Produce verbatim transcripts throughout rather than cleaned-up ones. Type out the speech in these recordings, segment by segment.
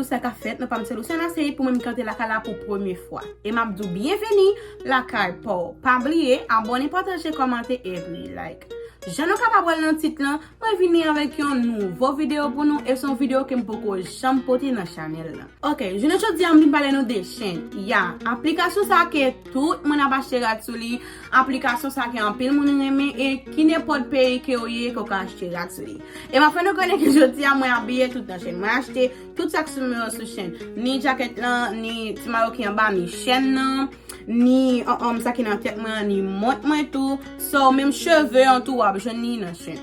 Sa k ap fèt, non pa m se Luciana Seyid pou mwen m kanpe lakay la pou premye fwa. E m ap di w byenveni lakay pa w. Pa bliye abòne, pataje, kòmante epi like. Jan nou kapab wè l nan tit lan, mwen vini avèk yon nouvo videyo pou nou e se yon videyo ke m poko janm pote nan chanèl lan. Ok, jounen jodi a m vin pale nou de Shein. Ya, aplikasyon sa ke tout moun ap achte rad sou li, aplikasyon sa ke anpil moun renmen e ki nenpòt peyi ke w ye ke w ka achte rad sou li. E m ap fè nou konnen ke jodi a mwen abiye tout nan Shein. Mwen achte tout sa k sou mwen yo sou Shein. Ni jakèt lan, ni ti mayo ki anba, ni chèn nan, ni um, sa ki nan tèt mwen an, ni mont mwen tou. So, menm cheve an tou, w ap jwenn li nan Shein.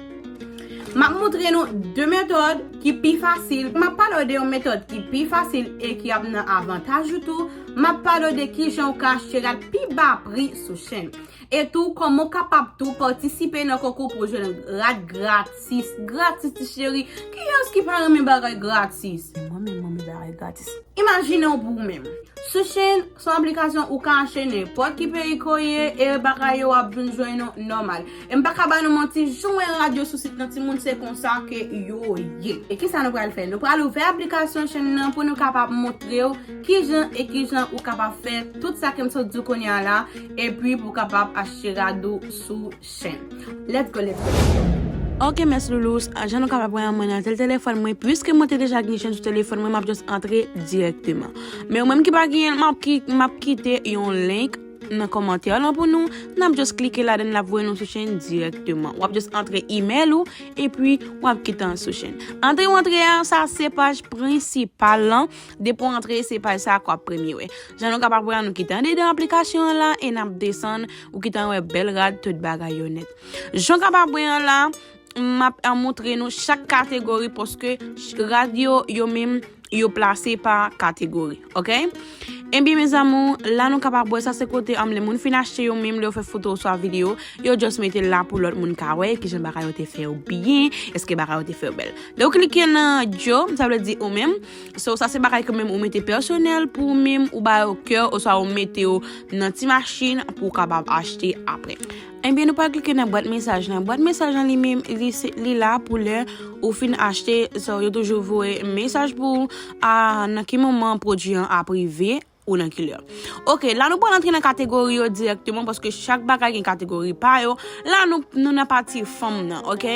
M ap montre nou de metòd ki pi fasil. M ap pale w de yon metòd ki pi fasil e ki ap nan avantaj ou tou. M ap pale w de kijan w ka achte rad pi ba pri sou Shein. E tou, kòman w kapab tou patisipe nan konkou pou w jwenn rad gratis. Gratis, ti cheri. Kiyès ki pa renmen bagay gratis? Mwen menm, mwen renmen bagay gratis. Imajine w pou ou menm. Sou Shein, se yon aplikasyon ou ka achte nenpòt ki peyi ke w ye, e bagay yo w ap vin jwenn yo nòmal. E m pa ka ba nou manti, jan w wè rad yo sou sit lan, timoun, se konsa ke yo ye. E kisa nou pral fè? Nou pral ouvè aplikasyon Shein nan pou nou kapab montre w kijan e kijan ou kapab fè tout sa ke m sot di w kounye a la, epi pou w kapab achte rad ou sou Shein. Let's go, let's go. Ok, mes loulous, jan nou kapab wè an mwen nan tel telefòn mwen, piske mwen te deja gen Shein sou telefòn mwen, m ap just antre dirèkteman. Men ou menm ki pa genyen l, m ap ki, m ap kite yon link nan kòmantè lan pou nou, n ap just klike ladan l, l ap voye nou sou Shein dirèkteman. W ap just antre email ou, epi w ap kite an sou Shein. Antre w antre a, sa se paj prensipal lan. Depi w antre, se paj sa a k w ap premye wè. Jan nou kapab wè a, nou kite andedan aplikasyon an la e n ap desann, ou kite an wè bèl rad, tout bagay yo nèt. Jan w kapab wè an la, m ap, a, montre nou chak kategori paske ch-, rad yo, yo menm, yo plase pa kategori, ok? Ebyen, mes amours, la nou kapab wè sa se kote, um, lè moun fin achte yo menm, lè yo fè foto oswa videyo, yo just mete l la pou lòt moun ka wè kijan bagay yo te fè yo byen, èske bagay yo te fè yo bèl. Lè w klike nan yo, sa vle di ou menm. So, sa se bagay ke menm ou mete pèsonèl pou ou menm, ou ba yo kè, oswa ou mete yo nan ti machin pou w kapab achte apre. Ebyen, nou pral klike nan bwat mesaj lan. Bwat mesaj lan li menm, li se, li la pou lè ou fin achte, so, yo toujou voye mesaj pou ou, a, nan ki moman pwodui an ap rive, ou nan ki lè. Ok, la nou pral antre nan kategori yo dirèkteman, paske chak bagay gen kategori pa yo. La nou, nou nan pati fanm nan, ok?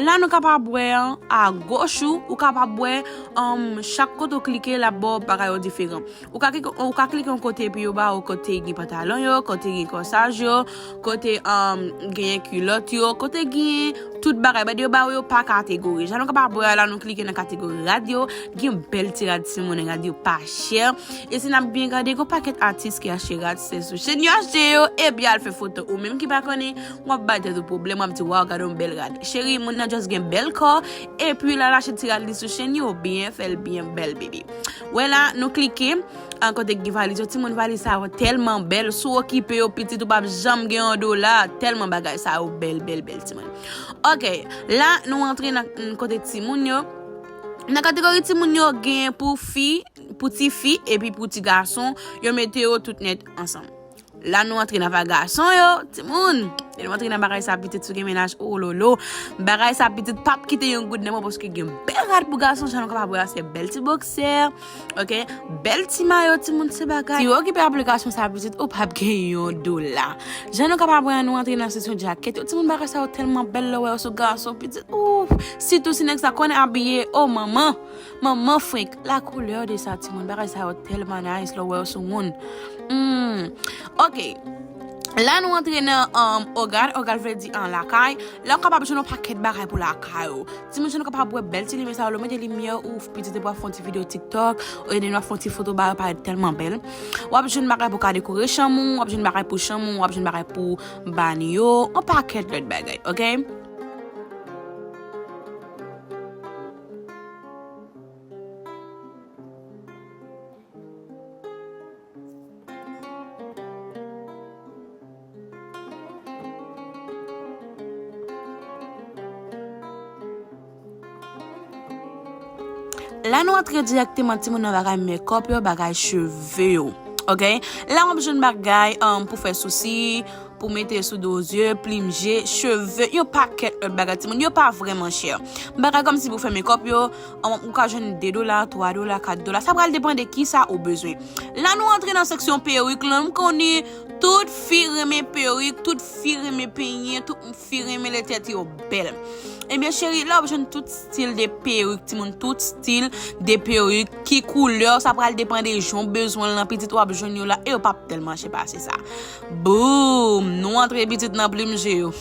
La nou kapab wè an, a goch ou, ou kapab wè, um, chak kote w klike, l ap ba w bagay yo diferan. Ou ka klike, ou ka klike yon kote epi yo ba ou kote gen pantalon yo, kote gen kòsaj yo, kote, um, genyen kilòt yo, kote gen tout bagay. Bèd yo ba ou yo pa kategori. Jan nou kapab wè a la, nou klike nan kategori rad yo, gen bèl ti rad timoun, rad yo pa chè. E si n ap byen gade, gon pakèt atis ki achte rad, se sou Shein yo achte yo, epi al fè foto. Ou menm ki pa konnen, w ap bay tèt ou pwoblèm, w ap di, "Waw, gade yon bèl rad." Cheri, moun nan just gen bèl kò, epi l al achte ti rad li sou Shein yo, byen fè l byen bèl, baby. Wè la, nou klike, an kote ki gen valiz yo, timoun, valiz sa yo tèlman bèl, si w okipe yo pitit, ou p ap janm gen yon dola, tèlman bagay sa yo bèl, bèl, bèl, timoun. Ok, la, nou antre nan, mm, kote timoun yo. Nan kategori timoun yo, gen pou fi, pou ti fi, epi pou ti gason, yo mete yo tout nèt ansanm. La nou antre nan pa gason yo, timoun. Lè nou antre nan bagay sa pitit, si w gen mennaj, oh lolo. Bagay sa pitit p ap kite yon goud nan men w paske gen bèl rad pou gason, jan nou kapab wè a, se bèl ti boksè, ok? Bèl ti mayo, timoun, se bagay. Si w okipe aplikasyon sa pitit, ou p ap gen yon dola. Jan nou kapab wè a, nou antre nan seksyon jakèt yo, timoun, bagay sa yo tèlman bèl lè w wè yo sou gason pitit, ouf! Sitou si nèg sa konn abiye, oh manman! Manman frenk, la couleur de sa, timoun, bagay sa yo tèlman nice lè w wè yo sou moun. Hmm. Ok. La nou antre nan, um, Ogad. Ogad vle di an lakay. La w kapab jwenn yon pakèt bagay pou lakay ou. Timoun, jan nou kapab wè bèl ti limyè sa yo, lè w mete limyè, ouf, pitit, depi w ap fè yon ti videyo TikTok, oubyen w ap fè yon ti foto ba yo, parèt tèlman bèl. W ap jwenn bagay pou ka dekore chanm ou, w ap jwenn bagay pou chanm ou, w ap jwenn bagay pou banyo, yon pakèt lòt bagay, ok? La nou antre dirèkteman, timoun, nan bagay makeup yo, bagay cheve yo. Ok? La w ap jwenn bagay, um, pou fè sousi, pou mete sou do zye, plim je, cheve, yon pakèt lòt bagay, timoun, yo pa vrèman chè. Bagay kòmsi pou fè makeup yo, an, ou ka jwenn de dola, twa dola, kat dola. Sa pral depann de kisa ou bezwen. La, nou antre nan seksyon perik lan. M konnen tout fi renmen perik, tout fi renmen penyen, tout fi renmen lè tèt yo bèl. Ebyen, cheri, la w ap jwenn tout stil de perik, timoun, tout stil de perik, ki koulè, sa pral depann de jan w bezwen l lan, pitit, w ap jwenn yo la, e yo p ap tèlman chè pase sa. Boom! Nou antre pitit nan plim je yo.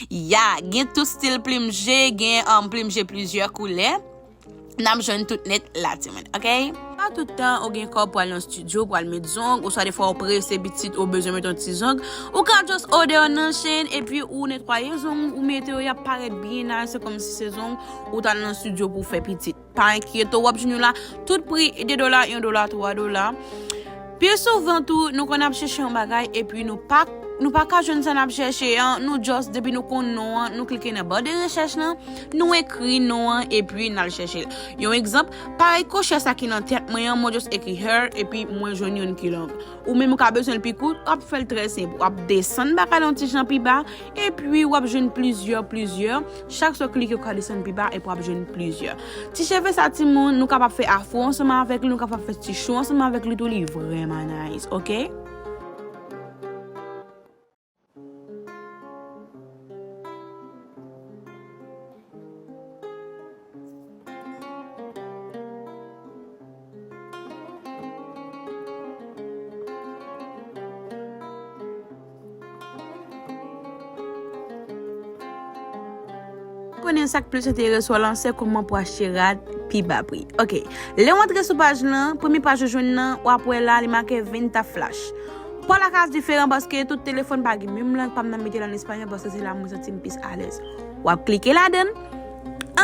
Ya, gen tout stil plim je, gen, um, plim je plizyè koulè. N ap jwenn tout nèt la, timoun, oke? Pa tout tan ou gen kòb pou al nan estidyo, pou al met zong, oswa defwa ou prese pitit, ou bezwen met yon ti zong, ou ka just order nan Shein, epi ou netwaye zong ou, ou mete yo, y ap parèt byen nice, se kòmsi se zong ou t al nan estidyo pou fè pitit. Pa enkyete w, w ap jwenn yo la, tout pri de dola, yon dola, twa dola. Pi souvan tou, nou konn ap chèche yon bagay, epi nou pa, nou pa ka jwenn sa n ap chèche an, nou just, depi nou konn non an, nou klike nan ba de rechèch lan, nou ekri non an, epi n al chèche l. Yon egzanp, parèy kochè sa ki nan tèt mwen an, mwen just ekri hair, epi mwen jwenn youn ki long. Ou menm ou ka bezwen l pi kout, w ap fè l trè senp. W ap desann bagay la yon ti jan pi ba, epi w ap jwenn plizyè, plizyè. Chak sa w klike, w ka desann pi ba, epi w ap jwenn plizyè. Ti cheve sa, timoun, nou kapab fè afro ansanm avèk li, nou kapab fè ti chou ansanm avèk li tou, li vrèman nice, oke? Konnen sa k plis enterese w lan, se kòman pou achte rad pi ba pri. Oke, lè w antre sou paj lan, premye paj ou jwenn nan, w ap wè la, li make venta flash. Pa lakaz diferan paske tout telefòn pa gen menm lang, pa m nan mete l an espanyòl paske se la mwen santi m plis alèz. W ap klike ladan l.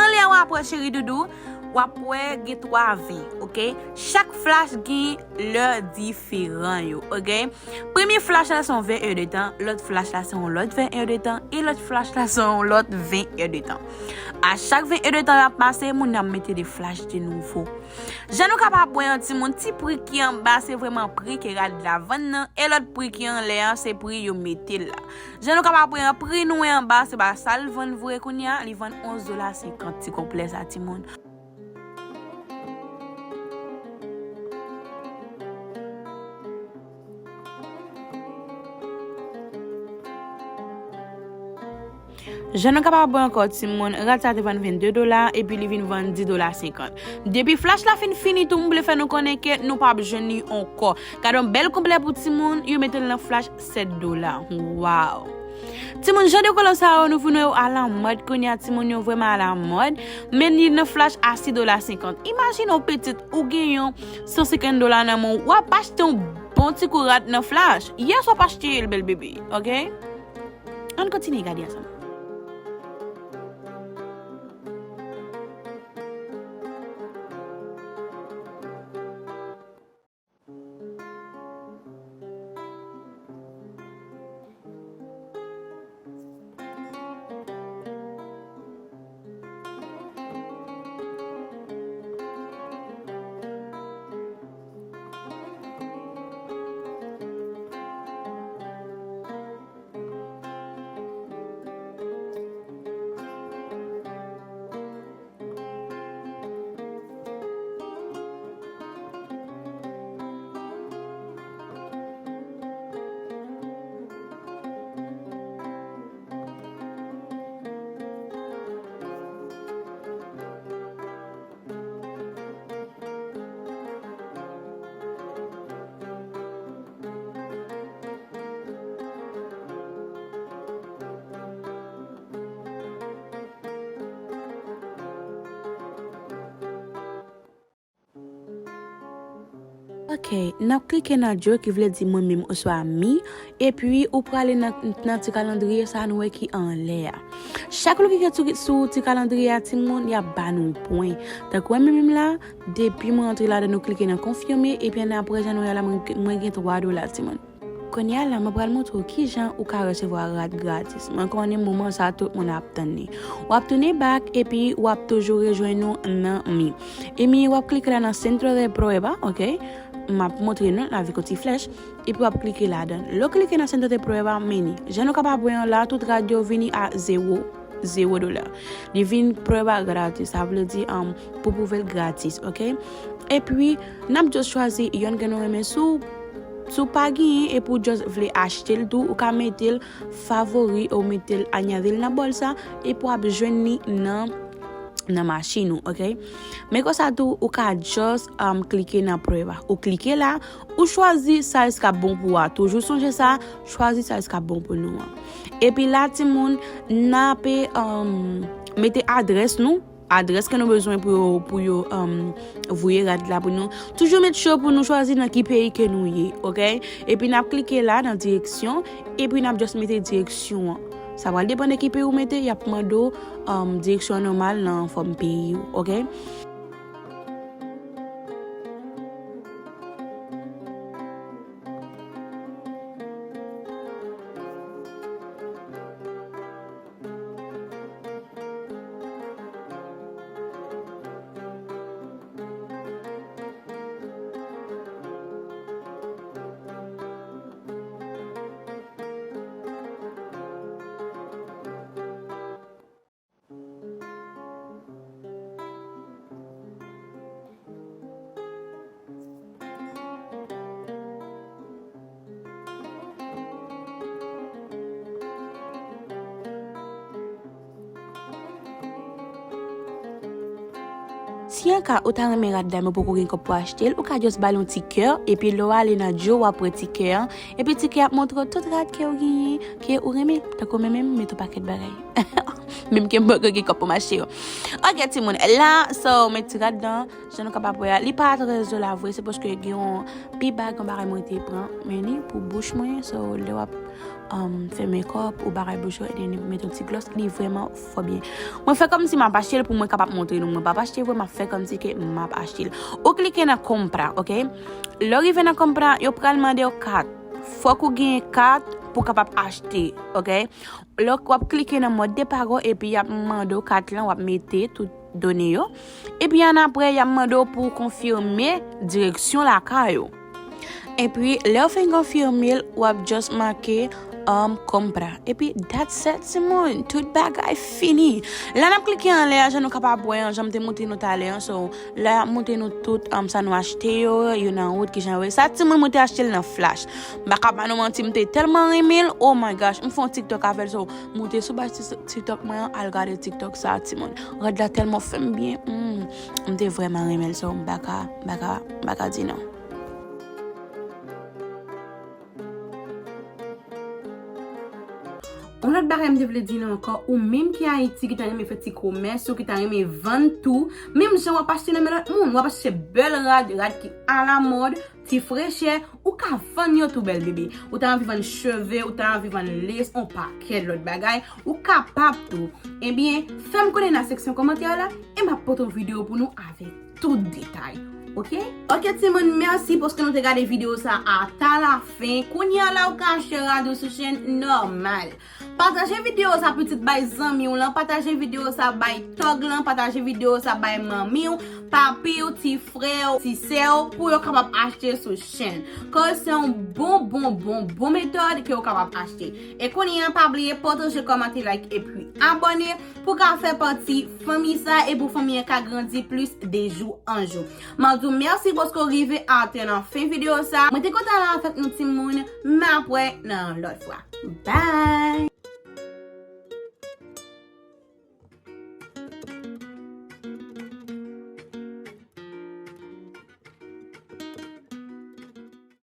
Anlè a w ap wè cheri doudou, w ap wè gen twa ven, oke? Chak flash gen lè diferan yo, oke? Premye flash la se yon ven è de tan, lòt flash la se yon lòt ven è de tan, e lòt flash la se yon lòt ven è de tan. A chak ven è de tan y ap pase, moun nan ap mete de flash de nouvo. Jan nou kapab wè an timoun, ti pri ki anba se vrèman pri ke rad la vann nan, e lòt pri ki anlè a se pri yo mete l la. Jan nou kapab wè an, pri nou wè anba se pa sa l vann vre kounye a, li vann onz dola senkant ti konplè sa timoun. Jan nou kapab wè ankò timoun, rad sa te vann vennde dola, epi li vin vann dis dola senkant. Depi flash la fin fini tou, m vle fè nou konnen ke nou p ap jwenn li ankò. Gade yon bèl konplè pou timoun, yo mete l nan flash sèt dola. Waw! Timoun, jan de kolo sa yo, nou vin wè yo alamòd kounye a, timoun, yo vrèman alamòd, men li nan flash a sis dola senkant. Imajine yon pitit, ou gen yon san senkant dola nan men w, w ap achte yon bon ti kou rad nan flash. Yes, w ap achte l, bèl bebe, oke? Ann kontinye gade ansanm. Ok, n ap klike nan je ki vle di mwen menm oswa mi, epi ou prale nan, nan ti kalandriye sa a nou wè ki anlè a. Chak lè w klike sou, sou ti kalandriye a, timoun, y ap ba nou pwen. Tankou wè mwen menm la, depi mwen antre ladan nou klike nan konfime, epi annapre jan nou wè la, mwen, mwen gen twa dola, timoun. Kounye a la, mwen pral montre w kijan ou ka resevwa rad gratis. Mwen konnen moman sa a tout moun ap tann li. W ap tounen back epi w ap toujou rejwenn nou nan mi. E mi w ap klike la nan Centro de Prueba, ok? M ap montre nou l avèk yon ti flèch, epi w ap klike ladan. Lè w klike nan Siéntate Prueba, meni. Jan nou kapab wè an la, tout rad yo vini a zewo, zewo dola. Li vin prueba gratis, sa vle di, um, pou pwouve l gratis, oke? Epi, n ap just chwazi yonn ke nou renmen. Si w, si w pa genyen epi w just vle achte l tou, ou ka mete l favori ou mete l añadir nan bòl sa, epi w ap jwenn li nan nan machin ou, oke? Men konsa tou, ou ka just, um, klike nan prueba. Ou klike la, ou chwazi size k ap bon pou ou a. Toujou sonje sa, chwazi size k ap bon pou nou an. Epi la, timoun, n ape, um, mete adrès nou, adrès ke nou bezwen pou yo, pou yo, um, voye rad la pou nou. Toujou make sure pou nou chwazi nan ki peyi ke nou ye, oke? Epi n ap klike la nan direksyon, epi n ap just mete direksyon an. Sa pral depann de ki peyi ou mete, y ap mande w, um, direksyon nòmal nan fòm peyi ou, oke? Si an ka ou ta renmen rad la men ou poko gen kòb pou achte l, ou ka just ba l yon ti kè, epi lè w ale nan Djo w ap wè ti kè an, epi ti kè ap montre w tout rad ke w genyen, ke ou renmen, tankou mwen menm, m met yon pakèt bagay. Menm ke m poko gen kòb pou m achte yo. Oke, timoun, la, so, met ti rad la, jan nou kapab wè a, li pa trè zo la vre, se paske gen yon pi ba, gen yon bagay mwen te pran, men ni pou bouch mwen, so, lè w ap, um, fè makeup ou bagay bouch ou, epi ou met yon ti gloss, li vrèman fò byen. Mwen fè kòmsi m ap achte l pou mwen kapab montre nou, mwen p ap achte vre, m ap fè kòmsi ke m ap achte l. Ou klike nan compra, oke? Lè w rive nan compra, yo pral mande w kat. Fòk ou genyen kat pou w kapab achte, oke? Lè w ap klike nan mode de pago epi y ap mande w kat lan, w ap mete tout done yo. Epi annapre, y ap mande w pou w konfime direksyon lakay ou. Epi, lè w fin konfime l, w ap just make, um, compra. Epi, that's it, timoun. Tout bagay fini. La n ap klike anlè a, jan nou kapab wè an, jan m te montre nou talè an. So, la, m montre nou tout, um, sa nou achte yo, yo nan wout, kijan yo ye. Sa, timoun, mwen te achte l nan Flash. M pa ka ba nou manti, m te tèlman renmen l. Oh my gosh, m fè yon TikTok avè l. So, moute sou paj Tik-, TikTok mwen an, al gade TikTok sa, timoun. Rad la tèlman fè m byen. Hmm, m te vrèman renmen l. So, m pa ka, m pa ka, m pa ka di non. Yon lòt bagay m te vle di nou ankò, ou menm ki Ayiti, ki ta renmen fè ti komès, ou ki ta renmen vann tou, menm jan w ap achte nan men lòt moun, w ap achte bèl rad, rad ki alamòd, ti frechè, ou ka vann yo tou bèl bebe. Ou ta anvi vann cheve, ou ta anvi vann lace, yon pakèt lòt bagay, ou kapab tou. Ebyen, fè m konnen nan seksyon kòmantè a la, e m ap pote yon videyo pou nou avèk tout detay. Oke? Oke, timoun, mèsi paske nou te gade videyo sa ata lafen. Kounye a la, ou ka achte rad ou sou chèn nòmal. Pataje videyo sa pitit bay zanmi w lan, pataje videyo sa bay tòg lan, pataje videyo sa bay manmi w, papi w, ti frè w, ti sè w, pou yo kapab achte sou chèn. Cause se yon bon, bon, bon, bon metòd ke w kapab achte. E kounye a, pa bliye pataje, kòmante, like, epi abòne pou ka fè pati fanmi sa e pou fanmi an ka grandi plis de jou an jou. M ap di w mèsi paske w rive atè nan fen videyo sa. Mwen te kontan la avèk nou timoun, m ap wè nan lòt fwa. Bye!